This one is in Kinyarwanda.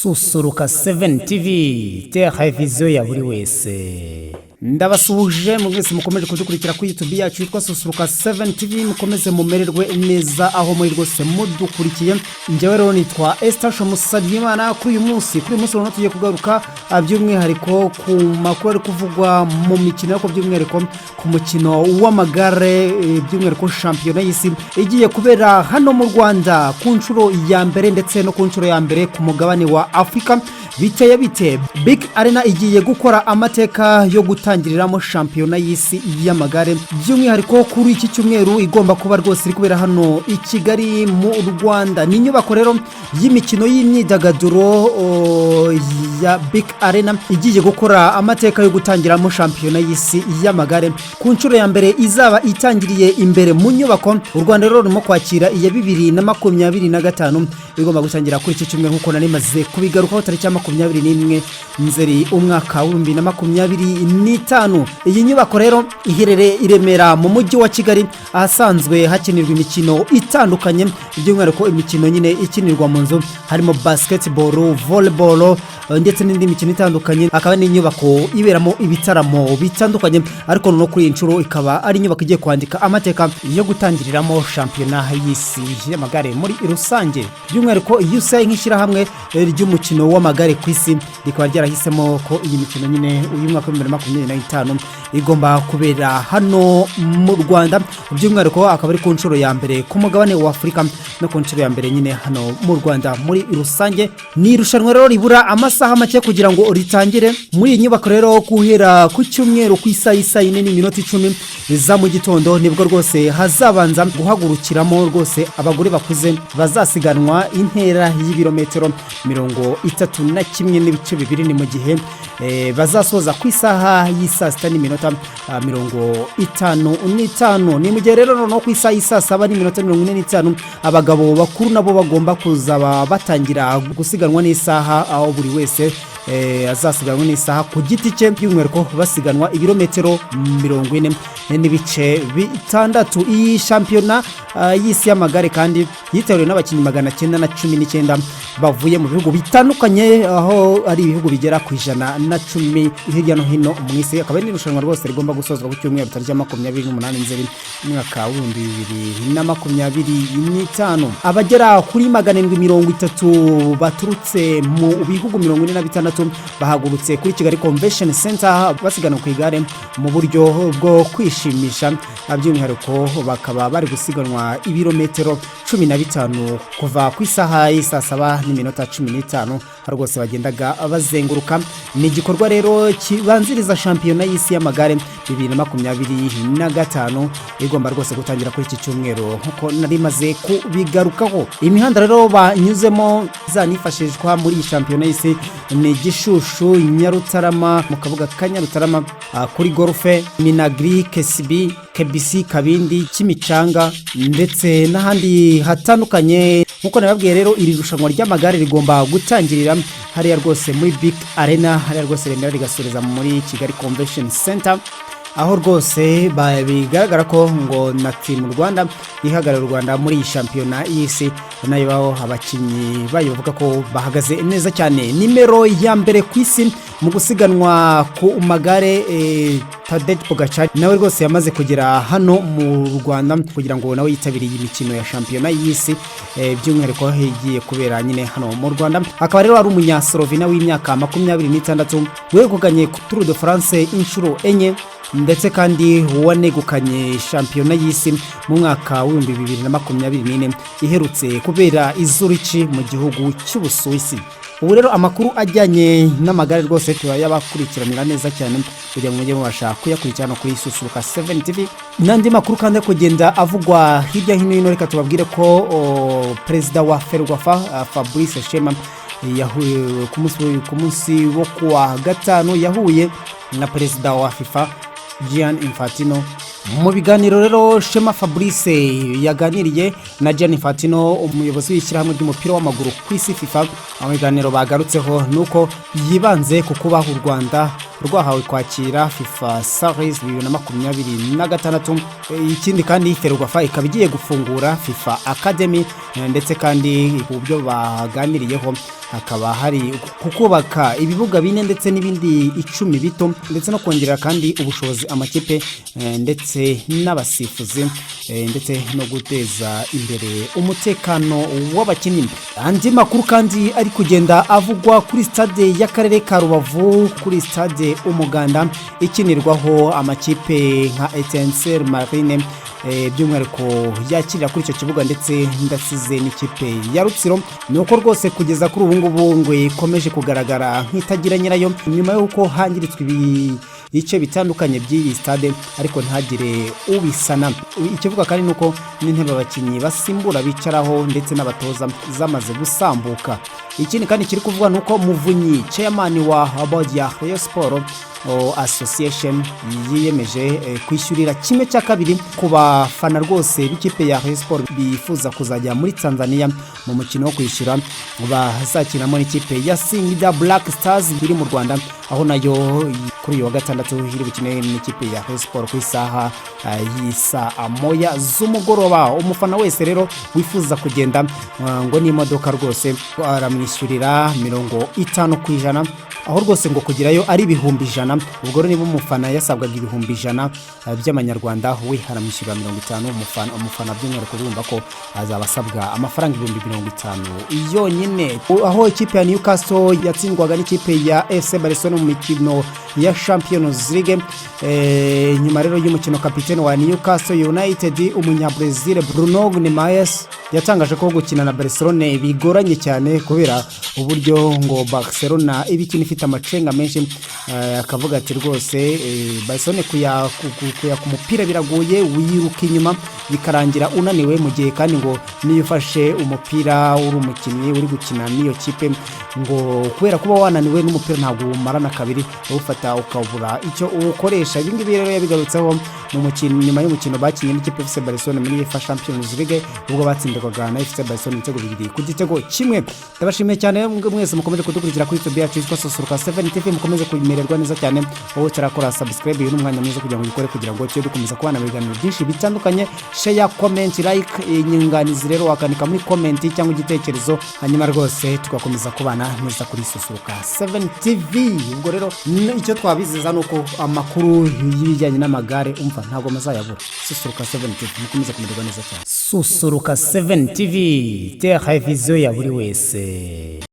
Susuruka 7 TV, televiziyo ya buri wese. Ndabasuhuje mu mwese mukomeje kudukurikira kuri YouTube yacu yitwa Susuruka 7 TV. Mukomeze mumererwe neza aho muri rwose mudukurikiye. Njyewe rero nitwa Esther Musabyimana. Kuri uyu munsi rero tugiye kugaruka by'umwihariko ku makuru ari kuvugwa mu mikino, ariko by'umwihariko ku mukino w'amagare, by'umwihariko shampiyona y'isi igiye kubera hano mu Rwanda ku nshuro ya mbere, ndetse no ku nshuro ya mbere ku mugabane wa Afurika. Biteye bite? BK Arena igiye gukora amateka yo gutangiriramo shampiyona y'isi y'amagare, by'umwihariko kuri iki cyumweru igomba kuba rwose iri kubera hano i Kigali mu Rwanda. Ni inyubako rero y'imikino y'imyidagaduro ya BK Arena igiye gukora amateka yo gutangiramo shampiyona y'isi y'amagare ku nshuro ya mbere, izaba itangiriye imbere mu nyubako. U Rwanda rero rurimo kwakira iya 2025, igomba gutangira kuri iki cyumweru nk'uko nari maze kubigarukaho, tariki ya 21 Nzeri umwaka wa 2025. Iyi nyubako rero iherereye i Remera mu Mujyi wa Kigali, ahasanzwe hakinirwa imikino itandukanye, by'umwihariko imikino nyine ikinirwa mu nzu, harimo basketball, volleyball ndetse n'indi mikino itandukanye. Akaba n'inyubako iberamo ibitaramo bitandukanye, ariko no kuri iyi nshuro ikaba ari inyubako igiye kwandika amateka yo gutangiriramo shampiyona y'isi y'amagare muri rusange. By'umwihariko UCI nk'ishyirahamwe ry'umukino w'amagare ku isi rikaba ryarahisemo ko iyi mikino nyine uyu mwaka wa 2025 igomba kubera hano mu Rwanda, by'umwihariko akaba ari ku nshuro ya mbere ku mugabane wa Afurika no ku nshuro ya mbere nyine hano mu Rwanda muri rusange. Ni irushanwa rero ribura amasaha make kugira ngo ritangire. Muri iyi nyubako rero, guhera ku cyumweru ku isaha y'isaa 4:10 za mu gitondo, nibwo rwose hazabanza guhagurukiramo rwose abagore bakuze bazasiganwa intera y'ibirometero 31.2. Ni mu gihe bazasoza ku isaha y'isaa 6:55. Ni mu gihe rero noneho ku isaha y'isaa 7:45 abagabo bakuru nabo bagomba kuzaba batangira gusiganwa n'isaha, aho buri wese azasiganwa n'isaha ku giti cye, by'umwihariko basiganwa ibirometero 40.6. Iyi shampiyona y'isi y'amagare kandi yitabiriwe n'abakinnyi 919 bavuye mu bihugu bitandukanye, aho ari ibihugu bigera ku 110 hirya no hino mu isi. Akaba ari n'irushanwa rwose rigomba gusozwa ku cyumweru tariki ya 28 Nzeri umwaka wa 2025. Abagera kuri 730 baturutse mu bihugu 46 bahagurutse kuri Kigali Convention Center basigana ku igare mu buryo bwo kwishimisha. By'umwihariko bakaba bari gusiganwa ibirometero 15 kuva ku isaha y'isaa 7:15, rwose bagendaga bazenguruka. Ni igikorwa rero kibanziriza shampiyona y'isi y'amagare 2025, igomba rwose gutangira kuri iki cyumweru nk'uko nari maze kubigarukaho. Imihanda rero banyuzemo izanifashishwa muri iyi shampiyona y'isi ni Gishushu, Nyarutarama, mu kabuga ka Nyarutarama, kuri Golfe, Minagri, KCB, KBC, Kabindi, Kimicanga ndetse n'ahandi hatandukanye. Nk'uko nababwiye rero, iri rushanwa ry'amagare rigomba gutangirira hariya rwose muri BK Arena, hariya rwose Remera, rigasoreza muri Kigali Convention Center, aho rwose bigaragara ko ngo na Team Rwanda ihagarariye u Rwanda muri iyi shampiyona y'isi nayo baho abakinnyi bayo bavuga ko bahagaze neza cyane. Nimero ya mbere ku isi mu gusiganwa ku magare, Tadej Pogacar, nawe rwose yamaze kugera hano mu Rwanda kugira ngo nawe yitabire iyi mikino ya shampiyona y'isi, by'umwihariko igiye kubera nyine hano mu Rwanda. Akaba rero ari Umunyasolovina w'imyaka 26 wegukanye Tour de France inshuro enye, ndetse kandi wanegukanye shampiyona y'isi mu mwaka wa 2024 iherutse kubera i Zurich mu gihugu cy'Ubusuwisi. Ubu rero amakuru ajyanye n'amagare rwose turayabakurikiranira neza cyane kugira ngo mujye mubasha kuyakurikirana kuri Susuruka 7 TV. N'andi makuru kandi ari kugenda avugwa hirya hino hino, reka tubabwire ko perezida wa FERWAFA, Fabrice Shema, yahuye ku munsi wo kuwa gatanu, yahuye na perezida wa FIFA, Gianni Infantino. Mu biganiro rero Shema Fabrice yaganiriye na Gianni Infantino, umuyobozi w'ishyirahamwe ry'umupira w'amaguru ku isi, FIFA, mu biganiro bagarutseho nuko yibanze ku kuba u Rwanda rwahawe kwakira FIFA Series 2026. Ikindi kandi, FERWAFA ikaba igiye gufungura FIFA Academy, ndetse kandi ku byo baganiriyeho Hakaba hari kukubaka ibibuga bine ndetse n'ibindi 10 bito, ndetse no kongerera kandi ubushobozi amakipe ndetse n'abasifuzi, ndetse no guteza imbere umutekano w'abakinnyi. Andi makuru kandi ari kugenda avugwa kuri stade y'akarere ka Rubavu, kuri stade Umuganda ikinirwaho amakipe nka Etincelle, Marine, by'umwihariko yakirira kuri icyo kibuga, ndetse ndasize n'ikipe ya Rutsiro, ni uko rwose kugeza kuri ubu ngubu ngo ikomeje kugaragara nk'itagira nyirayo, nyuma y'uko hangiritswe ibice bitandukanye by'iyi stade ariko ntihagire ubisana. Ikivuga kandi ni uko n'intebe abakinnyi basimbura bicaraho ndetse n'abatoza zamaze gusambuka. Ikindi kandi kiri kuvuga ni uko Muvunyi, chairman wa board ya Rayon Sport Association, yiyemeje kwishyurira 1/2 ku bafana rwose b'ikipe ya Rayon Sport bifuza kuzajya muri Tanzania mu mukino wo kwishyura bazakinamo n'ikipe ya Singida Black Stars iri mu Rwanda, aho nayo kuri uyu wa gatandatu iri bukine n'ikipe ya Rayon Sport ku isaha y'isaa 1 z'umugoroba. Umufana wese rero wifuza kugenda ngo n'imodoka rwose aramwishyurira 50%, aho rwose ngo kugerayo ari 100,000. Ubwo rero niba umufana yasabwaga 100,000 by'amanyarwanda, we aramwishyurira 50. Umufana by'umwihariko urumva ko azaba asabwa amafaranga 50,000 yonyine. Aho ikipe ya Newcastle yatsindwaga n'ikipe ya FC Barcelona mu mikino ya Champions League, nyuma rero y'umukino kapitene wa Newcastle United, umunyabrazil Bruno Guimaraes, yatangaje ko gukina na Barcelona bigoranye cyane kubera uburyo ngo Barcelona iba ikina ifite amacenga menshi. Akavuga ati rwose Barcelona kuyaka umupira biragoye, wiruka inyuma bikarangira unaniwe, mu gihe kandi ngo niyo ufashe umupira uri umukinnyi uri gukina n'iyo kipe, ngo kubera kuba wananiwe n'umupira ntabwo umarana kabiri, uwufata ukabura icyo uwukoresha. Ibi ngibi rero yabigarutseho mu mukino, nyuma y'umukino bakinnye n'ikipe FC Barcelona muri UEFA Champions League, ubwo batsindirwaga na FC Barcelona ibitego 2-1. Ndabashimiye cyane mwese mukomeje kudukurikira kuri YouTube yacu yitwa Susuruka 7 TV. Mukomeze kumererwa neza cyane. Wowe utarakora subscribe, uyu ni umwanya mwiza kugira ngo uyikore, kugira ngo tujye dukomeza kubana mu biganiro byinshi bitandukanye. Share, comment, like, inyunganizi rero wakandika muri comment cyangwa igitekerezo, hanyuma rwose tugakomeza kubana neza kuri Susuruka 7 TV. Ubwo rero icyo twabizeza ni uko amakuru y'ibijyanye n'amagare, umva, ntabwo muzayabura. Susuruka 7 TV, mukomeze kumererwa neza cyane. Susuruka 7 TV, televiziyo ya buri wese.